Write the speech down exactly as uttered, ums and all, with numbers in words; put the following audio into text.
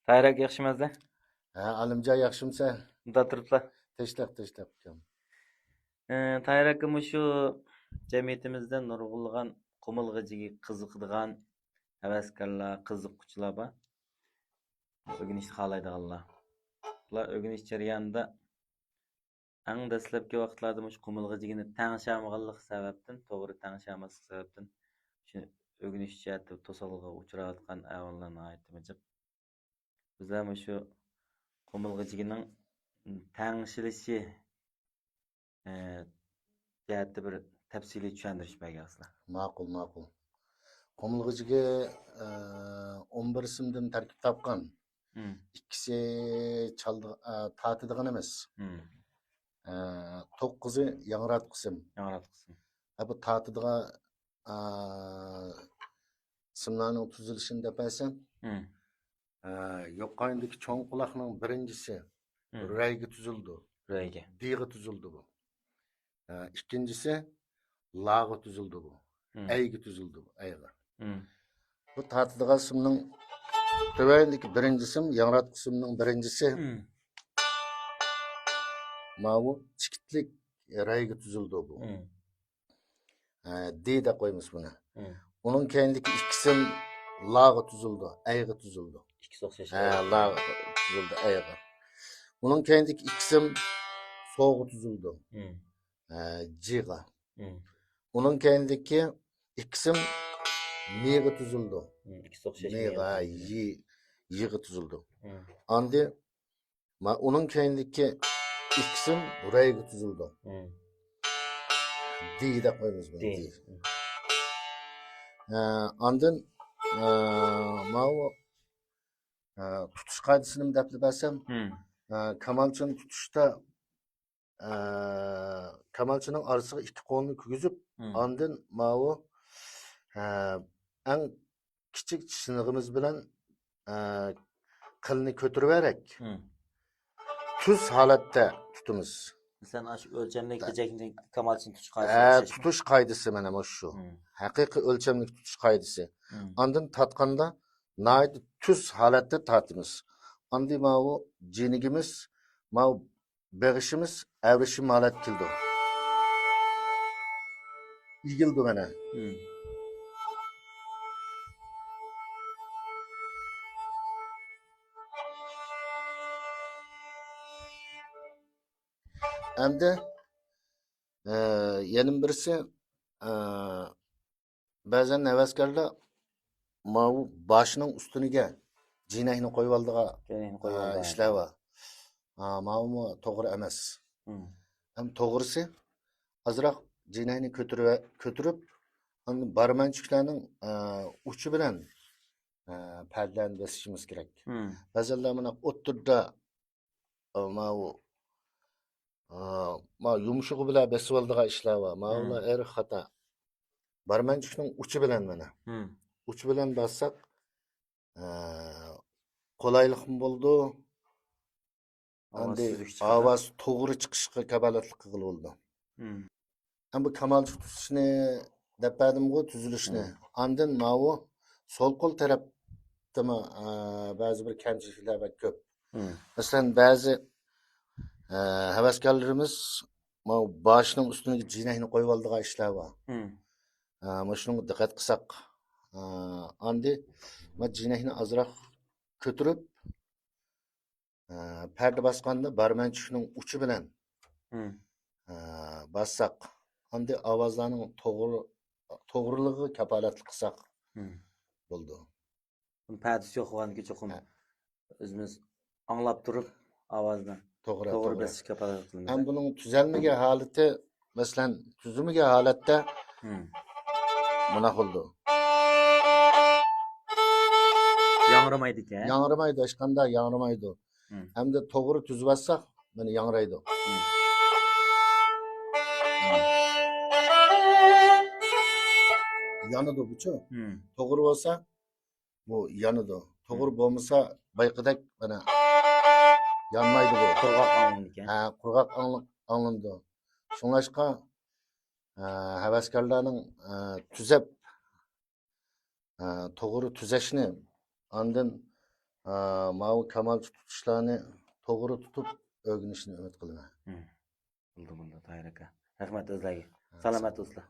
تاھىر ئاكا، ياخشىمۇ ئەمىسە؟ ھە، ئالىمجان، ياخشىمۇسەن؟ مۇنداق تۇرۇپلا. تىنچلىق، تىنچلىق، ئۇكام. ئى، تاھىر ئاكا، مۇشۇ جەمئىيىتىمىزدە نۇرغۇنلىغان قۇمۇلغا جىگى قىزىقىدىغان ھەۋەسكارلار، قىزىققۇچىلار بار. ئۆگىنىشنى خالايدىغانلار. بۇلار ئۆگىنىش جەريانىدا ئەڭ دەسلەپكى ۋاقىتلاردا مۇشۇ قۇمۇلغا جىگىنى تەڭشەلمىغانلىق سەۋەبتىن، توغرا تەڭشەلمەسلىك سەۋەبتىن، شۇ ئۆگىنىش جەھەتتە توسالغۇغا ئۇچراۋاتقان ئەھۋاللار ناھايىتى جىق. بىزلەر مۇشۇ قۇمۇلغا جىگىنىڭ تەڭشىلىشى، ئە، جەھەتتە بىر تەپسىلىي چۈشەندۈرۈش بەرگەنسىلەر. ماقۇل، ماقۇل. قۇمۇلغا جىگى، ئە، ئون بىر سىمدىن تەركىب تاپقان. مم. ئىككىسى چالدى-، ئە، تارتىدىغىنىمىز. مم. ئە، توققۇزى ياڭراتقۇ سىم. ياڭراتقۇ سىم. ئە، بۇ تارتىدىغان، ئە، سىملارنىڭ تۈزۈلۈشىنى دەپ بەرسەم، مم. ئە، يوقايندىكى چوڭ قۇلاقنىڭ بىرىنچىسى مم. رەيگە تۈزۈلىدۇ. رەيگە. دىغا تۈزۈلىدۇ بۇ. ئە، ئىككىنچىسى لاغا تۈزۈلىدۇ بۇ. مم. ئەيگە تۈزۈلىدۇ بۇ، ئەيغا. مم. بۇ تارتىدىغان سىمنىڭ تۆۋەندىكى بىرىنچى سىم، ياڭراتقۇ سىمنىڭ بىرىنچىسى. مم. ماۋۇ چېكىتلىك رەيگە تۈزۈلىدۇ بۇ. مم. ھە، دى دەپ قويىمىز بۇنى. مم. ئۇنىڭ كەينىدىكى ئىككى سىم لاغا تۈزۈلىدۇ، ئەيغا تۈزۈلىدۇ. ئىككىسى ئوخشاش. ھە، لاغا تۈزۈلىدۇ، ئەيغا. ئۇنىڭ كەينىدىكى ئىككى سىم سوغا تۈزۈلىدۇ. مم. ھە، جىغا. مم. ئۇنىڭ كەينىدىكى ئىككى سىم مىغا تۈزۈلىدۇ. مم، ئىككىسى ئوخشاش مىغا، مىغا تۈزۈلىدۇ. يى، يىغا تۈزۈلىدۇ. مم. ئاندىن ما-، ئۇنىڭ كەينىدىكى ئىككى سىم رەيگە تۈزۈلىدۇ. مم. دى دەپ قويىمىز بۇنى، دى. دى. مم. ئە، ئاندىن، ئە، ماۋۇ، ئە، تۇتۇش قائىدىسىنىمۇ دەپلا بەرسەم، مم. ئە، كامالچىنى تۇتۇشتا، ئە، كامالچىنىڭ ئارىسىغا ئىككى قولىنى كىرگۈزۈپ، مم. ئاندىن ماۋۇ، ئە، ئەڭ كىچىك چىشلىرىمىز بىلەن، ئە، قىلنى كۆتۈرۈۋېرەك. مم. تۈز ھالەتتە تۇتىمىز. مەسىلەن، ئاشۇ ئۆلچەملىك بە-، بېجەكنى كامالچىنى تۇتۇش ئە، قائىدىسى. تۇتۇش قائىدىسى مانا مۇشۇ. مم. ھەقىقىي ئۆلچەملىك تۇتۇش قائىدىسى. مم. ئاندىن تارتقاندا ناھايىتى تۈز ھالەتتە تارتىمىز. ئاندىن ماۋۇ جىنىگىمىز، ماۋۇ بېغىشىمىز ئەۋرىشىم ھالەتكە كېلىدۇ. ئېگىلدى مانا. مم. ئەمدى، ئە، يەنە بىرسى، ئە، بەزەن ھەۋەسكارلار ماۋۇ باشنىڭ ئۈستىنىگە جىنەكنى قويۇۋالىدىغان، جىنەكنى قويۇۋالىدىغان. ئا، ئىشلار بار. ئا، ماۋۇمۇ توغرا ئەمەس. مم. ھەم توغرىسى، ئازراق جىنەكنى كۆتۈرۈۋە-، كۆتۈرۈپ، ئاندىن بارمەنچۈكلەرنىڭ، ئا، ئۇچى بىلەن، ئا، پەردىلەرنى بېسىشىمىز كېرەك. مم. بەزەنلەر مانا ئوتتۇرىدا ئا، ماۋۇ، ئا، ماۋۇ يۇمشىقى بىلەن بېسىۋالىدىغان ئىشلار بار. ماۋۇلار مم. ئېرى خاتا. بارمەنچۈكنىڭ ئۇچى بىلەن مانا. مم. ئۇچى بىلەن باسساق، ئا، قولايلىقمۇ بولىدۇ. ئاۋاز ئاندى سۈزۈك چىقىدۇ. ئاۋاز توغرا چىقىشقا كاپالەتلىك قىلغىلى بولىدۇ. مم. ھەم بۇ كامالچى تۇتۇشنى دەپ بەردىمغۇ، تۈزۈلۈشنى. مم. ئاندىن ماۋۇ سول قول تەرەپتىمۇ، ئە، بەزى بىر كەمچىلىكلەر بەك كۆپ. مم. مەسىلەن، بەزى، ئە، ھەۋەسكارلىرىمىز ماۋۇ باشنىڭ ئۈستىگە جىنەكنى قويۇۋالىدىغان ئىشلار بار. مم. ئە، مۇشۇنىڭغا دىققەت قىلساق، ئە، ئاندى ما جىنەكنى ئازراق كۆتۈرۈپ، ئە، پەردە باسقاندا بارمەنچۈكنىڭ ئۇچى بىلەن، مم. ئە، باسساق، ئاندى ئاۋازلارنىڭ توغرا-، توغرىلىقىغا كاپالەتلىك قىلساق مم. بولىدۇ. بۇنىڭ پەردىسى يوق بولغاندىكىن چوقۇم ھە. ئۆزىمىز ئاڭلاپ تۇرۇپ ئاۋازنى توغرا، توغرا توغرا. بېسىشكە كاپالەتلىك قىلىمىز. ھەم بۇنىڭ تۈزەلمىگەن ھالىتى مەسىلەن، تۈزۈلمىگەن ھالەتتە مم. مۇنداق بولىدۇ. ياڭرىمايدىكەن. ياڭرىمايدۇ، ھېچقانداق ياڭرىمايدۇ. مم. ھەمدە توغرا تۈزۈۋالساق، مانا ياڭرايدۇ. مم. يانىدۇ بۇچۇ. مم. توغرا بولسا، بۇ يانىدۇ. توغرا مم. بولمىسا، بايىقىدەك مانا يانمايدۇ بۇ. قۇرغاق ئاڭلىنىدىكەن. ھە، قۇرغاق ئاڭلىق-، ئاڭلىنىدۇ. شۇڭلاشقا، ئە، ھەۋەسكارلارنىڭ، ئە، تۈزەپ، ئە، توغرا تۈزەشنى، ئاندىن، ئا، ماۋۇ كامالچى تۇتۇشلارنى توغرا تۇتۇپ ئۆگىنىشنى ئۈمىد قىلىمەن. بولدى، بولدى، تاھىر ئاكا. رەھمەت ئۆزلەرگە. سالامەت بولسىلا.